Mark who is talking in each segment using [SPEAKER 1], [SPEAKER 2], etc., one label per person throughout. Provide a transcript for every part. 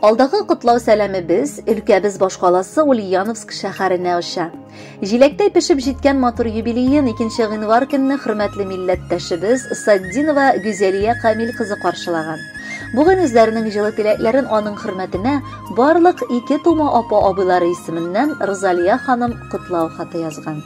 [SPEAKER 1] Алдагы котлау сәламебез өлкәбез башкаласы Ульяновск шәһәренә оча. Җиләктәй пешеп җиткән матур юбилеен 2 гыйнвар көнне хөрмәтле милләттәшебез Саддинова Гүзәлия Камил кызы каршылаган. Бүген үзләренең җылы теләкләрен аның хөрмәтенә барлык ике тума апа-абыйлары исеменнән Розалия ханым котлау хаты язган.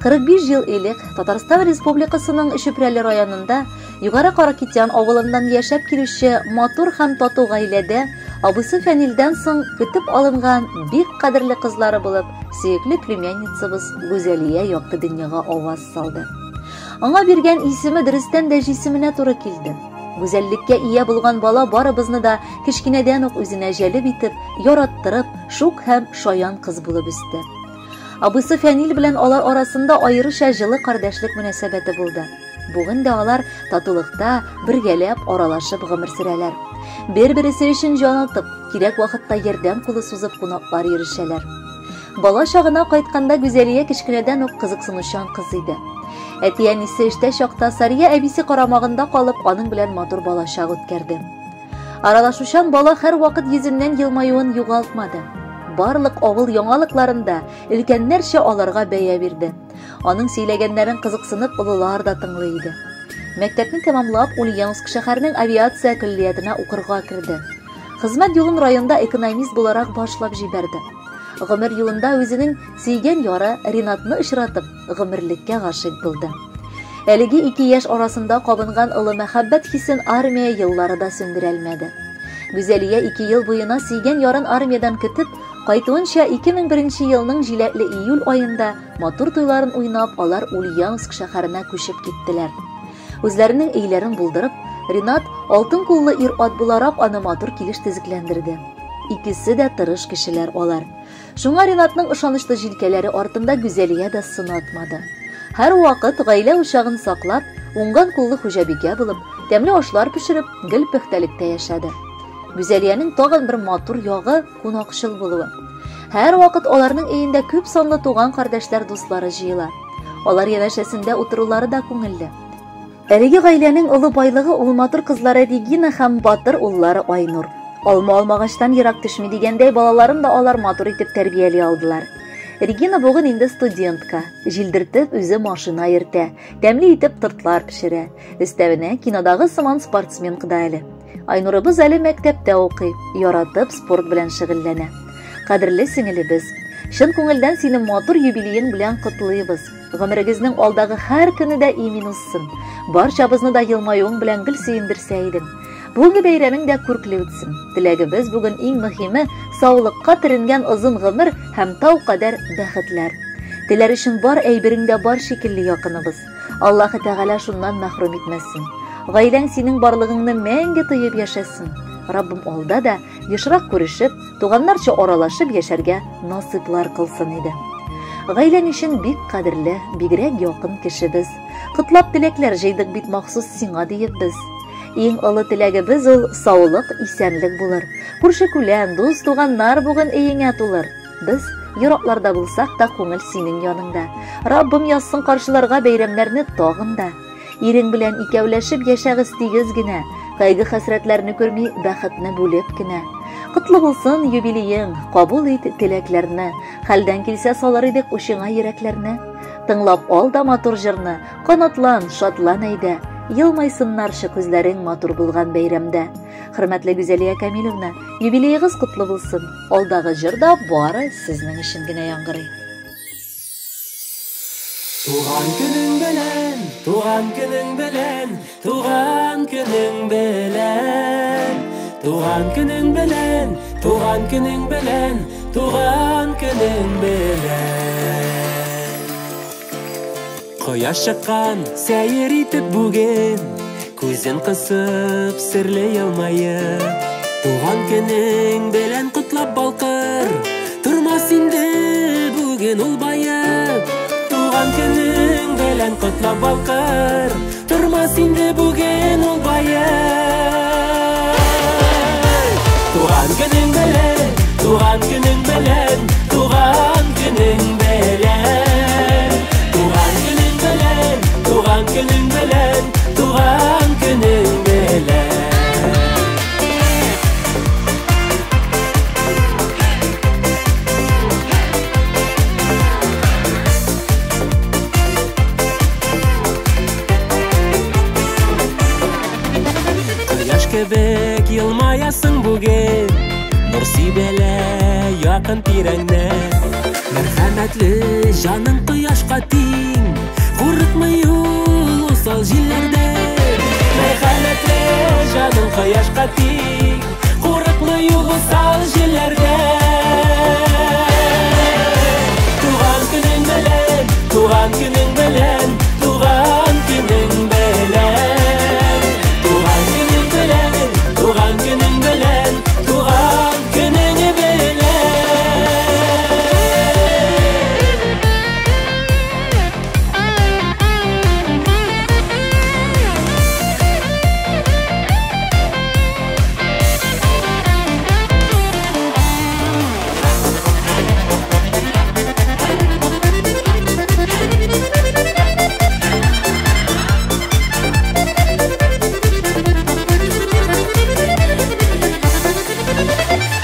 [SPEAKER 1] 45 ел элек Татарстан Республикасының Чүпрәле районында Югары Каракитян авылыннан яшәп килүче матур һәм тату гаиләдә абыйсы Фәнилдән соң көтеп алынган бик кадерле кызлары булып сөекле племянницабыз Гүзәлия якты дөньяга аваз салды. Аңа биргән исеме дөрестән дә җисеменә туры килде. Гүзәллеккә ия булган бала барыбызны да кечкенәдән үк үзенә җәлеп итеп, яраттырып, шук һәм шаян кыз булып үсте. Абыйсы Фәнил белән алар арасында аеруча җылы кардәшлек мөнәсәбәте булды. Бүген дә алар татулыкта бергәләп аралашып гомер сөрәләр. Бер-бересе өчен җан атып, кирәк вакытта ярдәм кулы сузып кунаклар йөрешәләр. Бала чагына кайтканда Гүзәлия кечкенәдән үк кызыксынучан кыз иде. Әти-әнисе эштә чакта Сария әбисе карамагында калып, аның белән матур балачак үткәрде. Аралашучан бала һәрвакыт йөзеннән елмаюын югалтмады. Барлык авыл яңалыкларында өлкәннәрчә аларга бәя бирде. Аның сөйләгәннәрен кызыксынып олылар да тыңлый иде. Мәктәпне тәмамлап, Ульяновск шәһәренең авиация көллиятенә укырга керде. Хезмәт юлын районда экономист буларак башлап җибәрде. Гомер юлында үзенең сөйгән яры Ринатны очратып, гомерлеккә гашыйк булды. Әлеге ике яшь арасында кабынган олы мәхәббәт хисен армия еллары да сүндерәлмәде. Гүзәлия ике ел буена сөйгән ярын армиядән көтеп, кайтуынча 2001 елның җиләкле июль аенда матур туйларын уйнап, алар Ульяновск шәһәренә күчеп киттеләр. Үзләренең өйләрен булдырып, Ринат алтын куллы ир-ат буларак аны матур килеш төзекләндерде. Икесе дә тырыш кешеләр алар. Шуңа Ринатның ышанычлы җилкәләре артында Гүзәлия дә сынатмады. Һәрвакыт гаилә учагын саклап, уңган куллы хуҗабикә булып, тәмле ашлар пешереп, гел пөхтәлектә яшәде. Гүзәлиянең тагын бер матур ягы кунакчыл булуы. Һәрвакыт аларның өендә күп санлы туган кардәшләр дуслары җыела. Алар янәшәсендә утырулары да күңелле. Әлеге гаиләнең олы байлыгы ул матур кызлары Регина һәм батыр уллары Айнур. Алма алмагачтан ерак төшми дигәндәй, балаларын да алар матур итеп тәрбияли алдылар. Регина бүген инде студентка. Җилдертеп үзе машина йөртә, тәмле итеп тортлар пешерә. Өстәвенә кинодагы сыман спортсменка да әле. Айнурыбыз әле мәктәптә укый, яратып спорт белән шөгыльләнә. Кадерле сеңелебез, чын күңелдән сине матур юбилеең белән котлыйбыз. Гомерегезнең алдагы һәр көне дә имин узсын. Барчабызны да елмаюың белән гел сөендерсә идең. Бүгенге бәйрәмең дә күркле үтсен. Теләгебез бүген иң мөһиме саулыкка төренгән озын гомер һәм тау кадәр бәхетләр. Теләр өчен бар әйберең дә бар шикелле якыныбыз. Аллаһы Тәгалә шуннан мәхрүм итмәсен. Гаиләң синең барлыгыңны мәңге тоеп яшәсен. Раббым алда да ешрак күрешеп, туганнарча аралашып яшәргә насыйплар кылсын иде. Гаиләң өчен бик кадерле, бигрәк якын кешебез. Котлап теләкләр җыйдык бит махсус сиңа диеп без. Иң олы теләгебез ул саулык, исәнлек булыр. Күрше-күлән, дус туганнар бүген өеңә тулыр. Без еракларда булсак та күңел синең яныңда. Раббым язсын каршыларга бәйрәмнәрне тагын да. Ирең белән икәүләшеп яшәгез тигез генә, кайгы-хәсрәтләрне күрми бәхетне бүлеп кенә. Котлы булсын юбилеең, кабул ит теләкләрне, хәлдән килсә салыр идек учыңа йөрәкләрне. Тыңлап ал да матур җырны, канатлан, шатлан әйдә, елмайсыннарчы күзләрең матур булган бәйрәмдә. Хөрмәтле Гүзәлия Камилевна, юбилеегыз котлы булсын. Алдагы җыр да бары сезнең өчен генә яңгырый.
[SPEAKER 2] Туган көнең белән, туган көнең белән, туган көнең белән. Туган көнең белән, туган көнең белән, туган көнең белән. Кояш чыккан сәер итеп бүген, күзен кысып серле елмаеп. Туган көнең белән котлап балкыр, тормас инде бүген ул баеп. Туган көнең белән котлап балкыр, тормас инде бүген ул баеп. Туган көнең белән, туган көнең белән, туган көнең белән. Туган көнең белән, туган көнең белән, туган көнең белән. Кояш кебек елмаясың бүген, нур сибелә якын тирәңнән. Мәрхәмәтле җаның кояшка тиң, курыкмый ул усал җилләрдән. Мәрхәмәтле җаның кояшка тиң, курыкмый ул усал җилләрдән. Туган көнең белән, туган көнең белән, туган көнең белән. Туган көнең белән, туган көнең белән, туган көнең белән.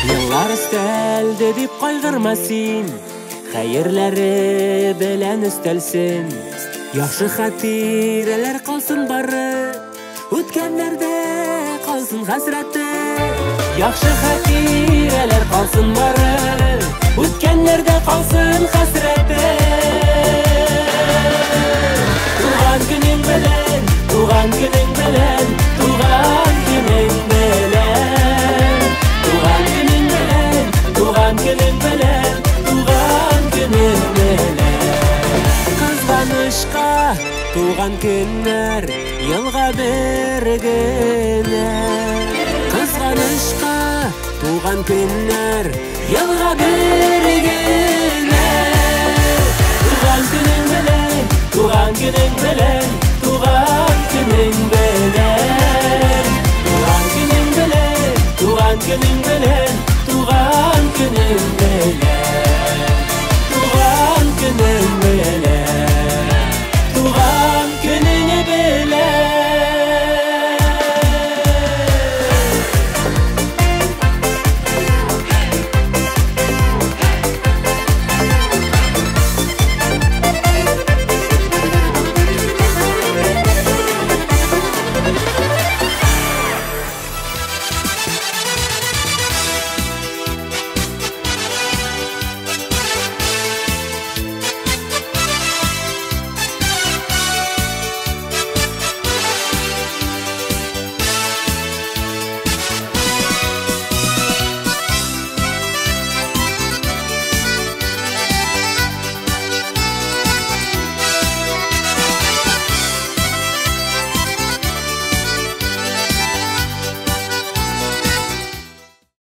[SPEAKER 2] Еллар өстәлде дип кайгырма син, хәерләре белән өстәлсен. Яхшы хатирәләр калсын бары, үткәннәрдә калсын хәсрәте. Яхшы хатирәләр калсын бары, үткәннәрдә калсын хәсрәте. Туган көнең белән, туган көнең белән, туган көнең белән. Туган көнең белән, туган көнең белән, туган көнең белән. Кызганычка туган көннәр елга бер генә. Кызганычка туган көннәр елга бер генә. Туган көнең белән, туган көнең белән, туган көнең белән.